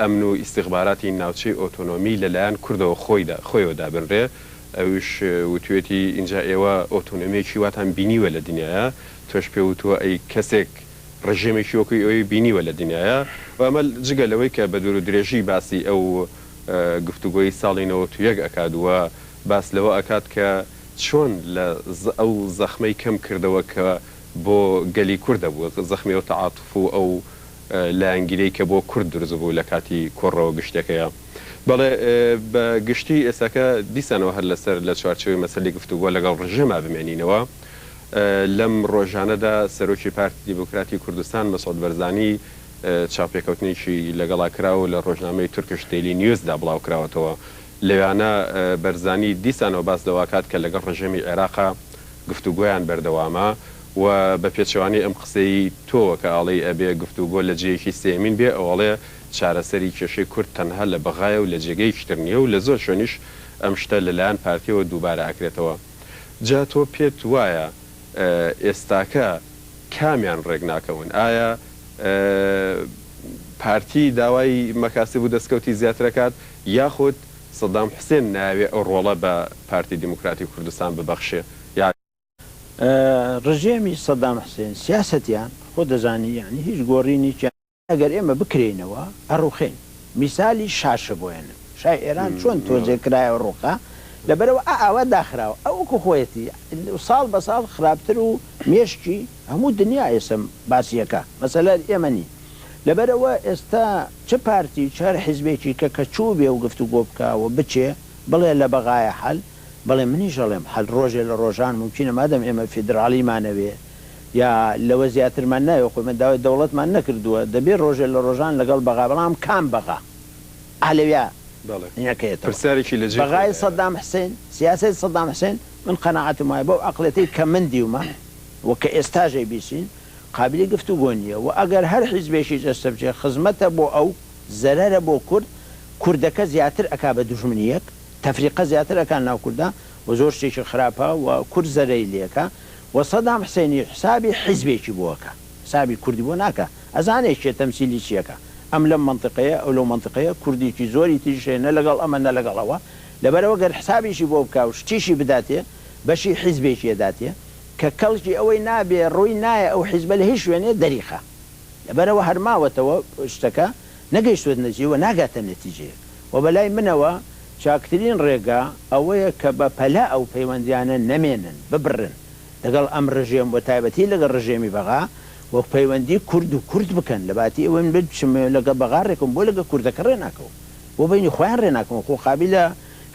ئەمن و ئیستیخباراتی ناوچەی ئۆتۆنۆمی لە لایەن کوردەوە خۆیدا خۆیەوە دابنرێ، ئەویش وتویەتی ئینجا ئێوە ئۆتۆنۆمیەکی واتان بینیوە لە دنیایا، تۆش پێ وتووە ئەی کەسێک ڕژێمێکی وەکو ئێوەی بینیوە لە دنیایا؟ و ئەمە جگە لەوەی کە بە دوورودرێژی باسی ئەو گفتوگۆی ساڵی 91 ئەکات و باس لەوە ئەکات کە چۆن لە ئەو زەخمەی کەم کردەوە کە بۆ گەلی کورد هەبوو، زەخمی ئەو تەعاتوف و ئەو لایەنگیریەی کە بۆ کورد دروست ببوو لە کاتی کۆڕەوە گشتیەکەیا. بەڵێ بە گشتی ئێستاکە دیسانەوە هەر لەسەر لە چوارچێوەی مەسەلەی گفتوگۆ لەگەڵ ڕژێما بمێنینەوە، لەم ڕۆژانەدا سەرۆکی پارتی دیموکراتی کوردستان مەسعود بەرزانی چاوپێکەوتنێکی لەگەڵا کرا و لە ڕۆژنامەی تورکش دەیلی نیوز دا بڵاوکراوەتەوە. لەویانە بەرزانی دیسانەوە باس لەوەکات کە لەگەڵ ڕژێمی عێراقا گفتوگۆیان بەردەوامە و بە پێچەوانەی ئەم قسەی تۆوە کە ئەڵێی ئەبێ گفتوگۆ لە جێیەکی سێیەمین بێ ئەو ئەڵێ چارەسەری کێشەی کورد تەنها لە بەغایە و لە جێگەیەکی تر نییە و لە زۆر شوێنیش ئەم شتە لە لایەن پارتیەوە دووبارە ئەکرێتەوە. جا تۆ پێت وایە ئێستاکە کامیان ڕێک ناکەون؟ ئایا پارتی داوای مەکاسب و دەستکەوتی زیاتر ئەکات یاخود سەدام حوسێن نایەوێ ئەو ڕۆڵە بە پارتی دیموکراتی کوردستان ببەخشێ؟ یا. ڕژێمی سەدام حسێن سیاسەتیان خۆ دەزانی یانی هیچ گۆڕینێکیان. ئەگەر ئێمە بکرێینەوە ئەڕوخێین میسالی شاشە بۆیەنن شای ئێران چۆن تۆزێ کرایەوە ڕوخا لەبەرئەوە ئا ئاوا داخراوە ئەو وەکو خۆیەتی ساڵ بە ساڵ خراپتر و مێشکی هەموو دنیا ئێستا باسی ئەکا مەسەلە ئێمە نین لەبەرئەوە ئێستا چ پارتی چ هەر حیزبێکی کە کە چووبێ و گفتوگۆ بکا و بچێ بڵێ لە بەغایە حەل بەڵێ منیش ئەڵێم حەل ڕۆژێ لە ڕۆژان مومکینە مادەم ئێمە فیدراڵیمانەوێ یا لەوە زیاترمان ناوێ خۆ ئێمە داوای دەوڵەتمان نەکردووە دەبێ ڕۆژێ لە ڕۆژان لەگەڵ بەغا بەڵام کام بەغا ئا لەویا بەڵێ نەکەیەتەوە پرسیارێکی لە جێی بەغای خۆیدایە. سەدام حسین سیاسەتی سەدام حسین من قەناعەتم وایە بەو عەقڵێتەی کە من دیومە و کە ئێستاش ئەیبیسین قابلی گفتوگۆ نییە و ئەگەر هەر حیزبێکیش ئێستا بچێ خزمەتە بۆ ئەو زەرەرە بۆ کورد کوردەکە زیاتر ئەکا بە دوژمنی یەک تەفریقە زیاتر ئەکا ناو کوردا و زۆر شتێکی خراپە و کورد زەرەی لێکا و سەدام حسێنیش حسابی حیزبێکی بۆ ئەکا حسابی کوردی بۆ ناکا ئەزانێ کێ تەمسیلی چی ئەکا ئەم لەم مەنتیقەیە ئەو لەو مەنتیقەیە کوردێکی زۆری تریش هەیە نە لەگەڵ ئەمە نە لەگەڵ ئەوە لەبەرئەوە گەر حسابیشی بۆ بکا و شتیشی بداتێ بەشی حیزبێکی ئەداتێ کە کەڵکی ئەوەی نابێ ڕووی نایە ئەو حیزبە لە هیچ شوێنێ دەریخا لەبەرئەوە هەر ماوەتەوە شتەکە نەگەیشتوەتە نەتیجە و ناگاتە نەتیجەیەک و بەلای منەوە چاکترین ڕێگا ئەوەیە کە بە پەلە ئەو پەیوەندیانە نەمێنن ببڕن لەگەڵ ئەم ڕژێم و تایبەتی لەگەڵ ڕژێمی بەغا و پەیوەندی کورد و کورد بکەن لەباتی ئەوەی من بچم لەگەڵ بەغا ڕێکەوم بۆ لەگەڵ کوردەکە ڕێ ناکەوم بۆ بەینی خۆیان ڕێ ناکەون خۆ قابیلە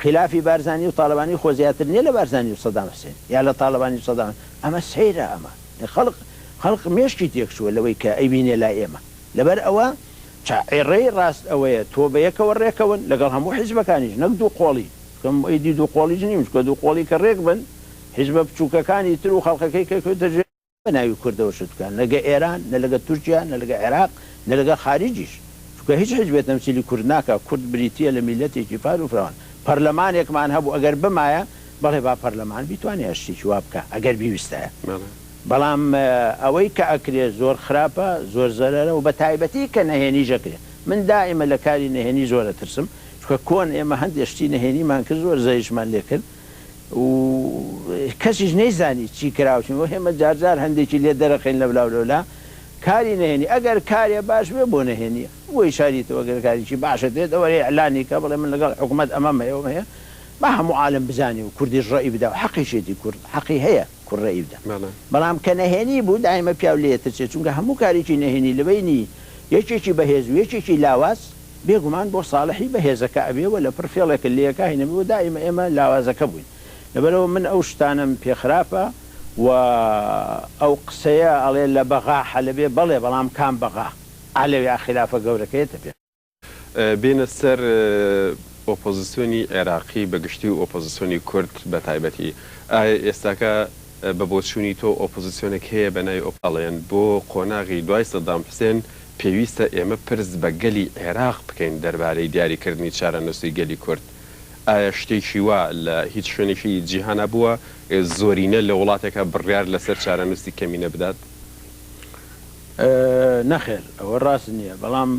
خیلافی بارزانی و تاڵەبانی خۆ زیاتر نیە لە بارزانی و سەدام حسێن یا لە تاڵەبانی و سەدام ئەمە سەیرە ئەمە خەڵک خەڵک مێشکی تێکچووە لەوەی کە ئەیبینێ لای ئێمە لەبەر ئەوە چا ڕێی ڕاست ئەوەیە تۆ بەیەکەوە ڕێکەون لەگەڵ هەموو حیزبەکانیش نەک دوو قۆڵی چونکە ئیدی دوو قۆڵیش نیم چونکە دوو قۆڵی کە ڕێک بن حیزبە بچووکەکانی تر و خەڵکەکەی کە کەوتە ژێر بە ناوی کوردەوە شت بکەن نە لەگە ئێران نە لەگە تورکیا نە لەگە عێراق نە لەگە خاریجیش چونکە هیچ حیزبێ تەمسیلی کورد ناکا کورد بریتیە لە میللەتێکی فار و فراوان پەرلەمانێکمان هەبوو ئەگەر بمایە بەڵێ با پەرلەمان بیتوانیایە شتێکی وا بکا ئەگەر بیویستایە بەڵام ئەوەی کە ئەکرێ زۆر خراپە زۆر زەرەرە و بە تایبەتی کە نەهێنیش ئەکرێ من دائیمە لە کاری نەهێنی زۆر ئەترسم چونکە کۆن ئێمە هەندێ شتی نەهێنیمان کرد زۆر زەریشمان لێ کرد و کەسیش نەیزانی چی کرا و چی و ئێمە جار جار هەندێکی لێ دەرەخەین لەولا و لەولا کاری نەهێنی ئەگەر کارێ باش بێ بۆ نەهێنیە بۆی شاریتەوە گەر کارێکی باشت بێت ئەوەرە ئیعلانی کە بڵێ من لەگەڵ حکومەت ئەمەم هەیە ئەوم هەیە با هەموو عالەم بزانێ و کوردیش ڕەئی بدا و حەقیشێتی کورد حەقی هەیە کورد ڕەئی بدا بەڵام کە نەهێنی بوو دایمە پیاو لێ ئەترسێ چونکە هەموو کارێکی نەهێنی لە بەینی یەکێکی بەهێز و یەکێکی لاواز بێگومان بۆ ساڵحی بەهێزەکە ئەبێ و لەپڕ فێڵێکت لێ ئەکا هینە بێ و دائیمە ئێمە لاوازەکە بووین لەبەرئەوە من ئەو شتانەم پێ خراپە و ئەو قسەیە ئەڵێ لە بەغا حەلەبێ بەڵێ بەڵام کام بەغا ئا لەوێا خیلافە گەورەکە یەتە پێش. بێنە سەر ئۆپۆزسیۆنی عێراقی بە گشتی و ئۆپۆزسیۆنی کورد بە تایبەتی، ئایا ئێستاکە بە بۆچوونی تۆ ئۆپۆزسیۆنێک هەیە بە ناوی ئۆپ. ئەڵێن بۆ قۆناغی دوای سەدام حوسێن پێویستە ئێمە پرس بە گەلی عێراق بکەین دەربارەی دیاریکردنی چارەنووسی گەلی کورد. ئایا شتێکی وا لە هیچ شوێنێکی جیهانا بووە زۆرینە لە وڵاتێکا بڕیار لەسەر چارەنووسی کەمینە بدات؟ نەخێر ئەوە ڕاست نییە، بەڵام.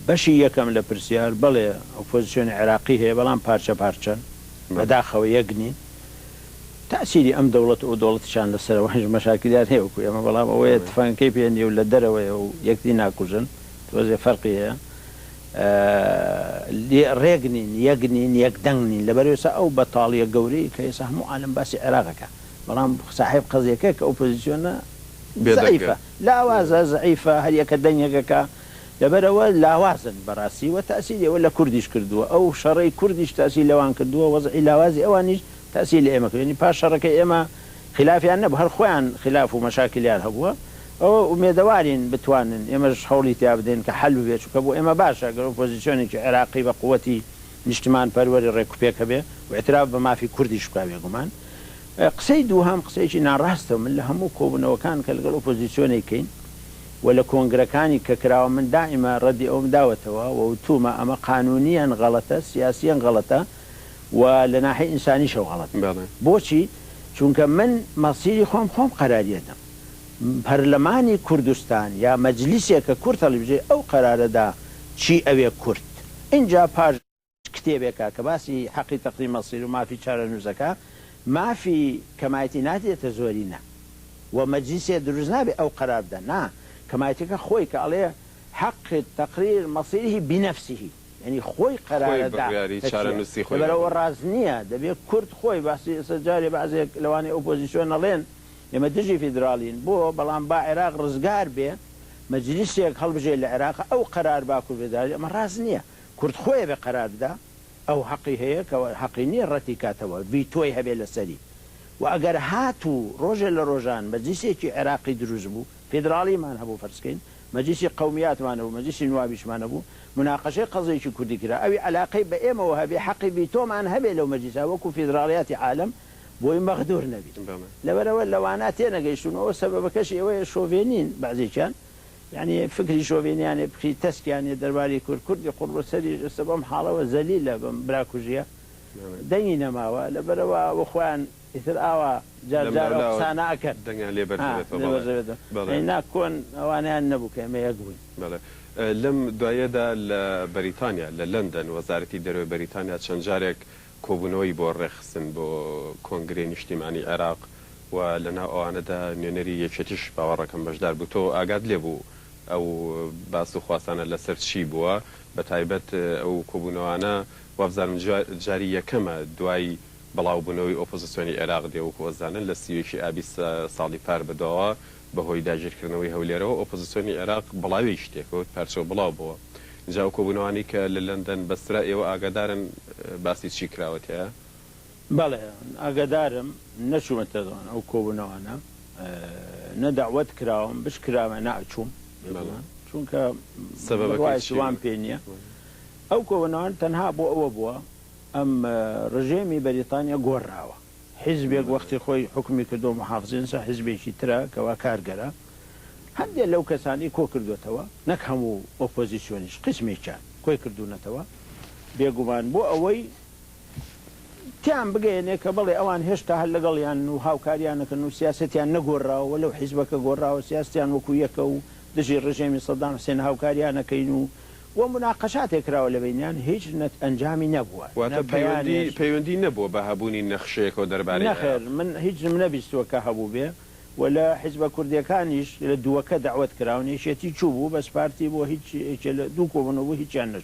بەشی یەکەم لە پرسیار، بەڵێ ئۆپۆزسیۆنی عێراقی هەیە، بەڵام پارچە پارچەن، بەداخەوە یەک نین. تەئسیری ئەم دەوڵەت و ئەو دەوڵەتیشان لەسەرە، ئەوانیش مەشاکیلیان هەیە وەکو ئێمە، بەڵام ئەوەیە تفەنگەکەی پێ نییە و لە دەرەوەیە و یەکتری ناکوژن، تۆزێ فەرقی هەیە. لێ ڕێک نین، یەک نین، یەک دەنگ نین، لەبەر ئێستا ئەو بەتاڵییە گەورەی کە ئێستا هەموو عالەم باسی عێراق ئەکا، بەڵام ساحێب قەزیەکە کە ئۆپۆزیسیۆنە زەعیفە، لاوازە، زەعیفە، هەر یەکە دەنگێک ئەکا، لەبەرئەوە لاوازن بەڕاستی و تەئسیری ئەوە لە کوردیش کردووە، ئەو شەڕەی کوردیش تەئسیر لەوان کردووە، وەزعی لاوازی ئەوانیش تەئسیر لە ئێمە کردووە، یانی پاش شەڕەکەی ئێمە خیلافیان نەبوو، هەر خۆیان خیلاف و مەشاکیلیان هەبووە، ئەوە ئومێدەوارین بتوانن ئێمەش هەوڵی تیا بدەین کە حەل ببێ، چونکە بۆ ئێمە باشە گەر ئۆپۆزیسیۆنێکی عێراقی بە قوەتی نیشتمانپەروەری ڕێکوپێک هەبێ و ئیعتراف بە مافی کوردیش بکا بێگومان. قسەی دووهەم قسەیەکی ناڕاستە و من لە هەموو کۆبوونەوەکان کە لەگەڵ ئۆپۆزیسیۆنێک کەین و لە کۆنگرەکانی کە کراوە من دائیمە ڕەدی ئەوەم داوەتەوە و وتوومە ئەمە قانوونییەن غەڵەتە، سیاسییەن غەڵەتە و لە ناحیەی ئینسانیشەوە غەڵەتە. بۆچی؟ چونکە من مەسیری خۆم خۆم قەراری ئەدەم. پەرلەمانی کوردستان یا مەجلیسێک کە کورد هەڵیبژێ ئەو قەرارە دا چی ئەوێ کورد. ئینجا پاش. کتێبێکە کە باسی حەقی تەقریر مەسیر و مافی چارەنووس ئەکا، مافی کەمایەتی نادرێتە زۆرینە و مەجلیسێ دروست نابێ ئەو قەرار بدا، نا کەمایەتیەکە خۆی کە ئەڵێ حق تقریر مصیره بنفسه یانی خۆی خۆی قەرارەدا بڕیاری کە چیە، چارەنووسی خۆی لەبەرئەوە بدا. ڕاست نیە دەبێ کورد خۆی باسی ئێستا جارێ بەعزێک لەوانەیە ئۆپۆزیسیۆن ئەڵێن ئێمە دژی فیدراڵین بۆ بەڵام با عێراق ڕزگار بێ مەجلیسێک هەڵبژێ لە عێراق ئەو قەرار با کورد فیدراڵی ئەمە ڕاست نیە کورد خۆی ئەبێ قەرار بدا، ئەو هەقی هەیە کە هەقی نیە ڕەتی کاتەوە، ڤیتۆی هەبێ لەسەری و ئەگەر هاتوو ڕۆژێ لە ڕۆژان مەجلیسێکی عێراقی دروست بوو، فیدراڵیمان هەبوو فەرز کەین مەجلیسی قەومیاتمان هەبوو، مەجلیسی نوابیشمان هەبوو، موناقەشەی قەزیەکی کوردی کرا، ئەوی عەلاقەی بە ئێمەوە هەبێ حەقی ڤیتۆمان هەبێ لەو مەجلیسە وەکوو فیدراڵیاتی عالەم بۆی مەغدور نەبین. لەبەرئەوە لەوانە تێنەگەیشتوون و ئەوە سەبەبەکەشی ئەوەیە شۆڤێنین بەعزێکیان، یانی فکری شۆڤێنیانێ فکری تەسکیانێ دەرباری کورد کوردی قوڕبەسەریش ئێستا بەم حاڵەوە زەلیلە بەم براکوژیە دەنگی نەماوە لەبەرئەوە وە خۆیان ئیتر ئاوا جار لەم جار ئەو لاولاوە قسانە ئەکەن دەنگیان لێ بەرز ها دەبێتەوە لێ بەڵێ بەرز دەبێتەوە بەڵێ. یانی نا کۆن ئەوانەیان نەبوو کە ئێمە یەک بووین. بەڵێ لەم دواییەدا لە بەریتانیا لە لەندەن وەزارەتی دەرەوەی بەریتانیا چەند جارێک کۆبوونەوەی بۆ ڕێکخستن بۆ کۆنگرەی نیشتیمانی عێراق و لە ناو ئەوانەدا نوێنەری یەکێتیش باوەڕەکەم بەشدار بوو، تۆ ئاگات لێ بوو ئەو باس و خواسانە لەسەر چی بووە؟ بە تایبەت ئەو کۆبوونەوانە وابزانم جاری یەکەمە دوای بڵاوبوونەوەی ئۆپۆزسیۆنی عێراق دێ، وەکو ئەزانن لە 31 ی ئابی ساڵی پار بەدواوە بەهۆی داگیرکردنەوەی هەولێرەوە ئۆپۆزسیۆنی عێراق بڵاوێکی تێکەوت، پارچە و بڵاو بۆوە. ئینجا ئەو کۆبوونەوانەی کە لە لەندەن بەسترا ئێوە ئاگادارن باسی چی کراوە تیایا؟ بەڵێ ئاگادارم، نەچوومەتە ئەو کۆبوونەوانە، نە دەعوەت کراوم، بشکرامە نەئەچووم بێگومان، چونکە سەبەبەکەی بڕوایەکی چی وام بوو؟ پێ نییە. ئەو کۆبوونەوانە تەنها بۆ ئەوە بووە ئەم ڕژێمی بەریتانیا گۆڕراوە، حیزبێک وەختی خۆی حوکمی کردووە موحافزین، ئێستا حیزبێکی ترە کەوا کارگەرە، هەندێ لەو کەسانەی کۆکردۆتەوە، نەک هەموو ئۆپۆزیسیۆنیش، قیسمێکیان کۆی کردوونەتەوە، بێگومان بۆ ئەوەی تێیان بگەیەنێ کە بەڵێ ئەوان هێشتا هەر لەگەڵیانن و هاوکاریان ئەکەن و سیاسەتیان نەگۆرراوە وەلەو حیزبەکە گۆرراوە سیاستیان وەکو یەکە و دژی ڕژێمی سەدام حسێن هاوکاریان ئەکەین و و موناقەشاتێک کراوە لە بەینیان هیچ نە ئەنجامی نەبووە نە واتە پەیوەندی بەیانێش. پەیوەندی نەبووە بە هەبوونی نەخشەیەکەوە دەربارەی نەخێر عێراق؟ من هیچم نەبیستووە کە هەبووبێ و لە حیزبە کوردیەکانیش لە دووەکە دەعوەت کراون یەکێتی چووبوو بەس پارتی بۆ هیچ یەکێ لە دوو کۆبوونەوە بوو هیچیان نەچوو.